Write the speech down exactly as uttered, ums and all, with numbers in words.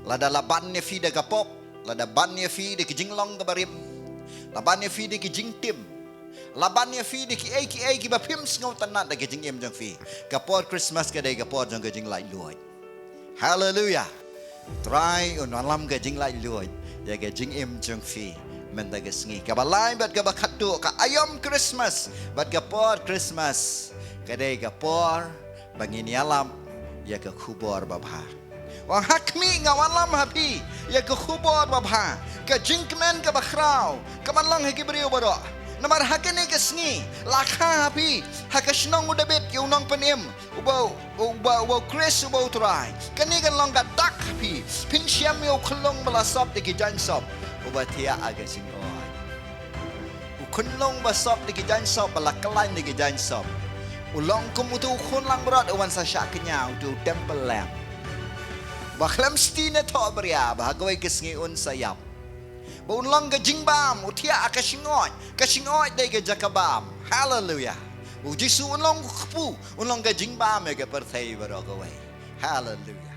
Lada la ban ïa phi da ka pop, lada ban ïa phi da ki jinglong kaba rim, la ban ïa phi da ki jingtim, la ban ïa phi da kiei kiei kiba phim sngewtynnat da ki jingim jong phi, ka por Christmas ka dei ka por jong ka jinglaitluid. Haleluia. Trai un wallam ka jinglaitluid ïa ka jingim jong phi mynta ka sngi. Kaba lai bad kaba khatduh, ka aïom Christmas bad ka por Christmas ka dei ka por ba ngin ïalap ïa ka khubor babha. Wan ha khmih, nga wallam ha phi ïa ka khubor babha, ka jingkmen kaba khraw ka ban long ha ki briew baroh. Namar ha kane ka sngi la kha ha phi, ha ka shnong u David, ïa u nongpynim, uba, uba, uba u Khrist, uba u Trai. Kane kan long ka dak ha phi. Phin shem ïa u khunlung ba la sop da ki jaiñsop, uba thiah ha ka jingngeit. U khunlung ba sop da ki jaiñsop, ba la khlaiñ da ki jaiñsop, u long kum uto u khun langbrot u wan sa shah kñia, uto u temple lamb, ba khlem sdien ne thoh bria, ba ha kawei ka sngi un sa ïap. Ba un long ka jingbam, u thiah ha ka shngoid, ka shngoid dei ka jaka bam. Haleluia. U Jisu un long u kpu, un long ka jingbam ïa ka pyrthei baroh kawei. Haleluia.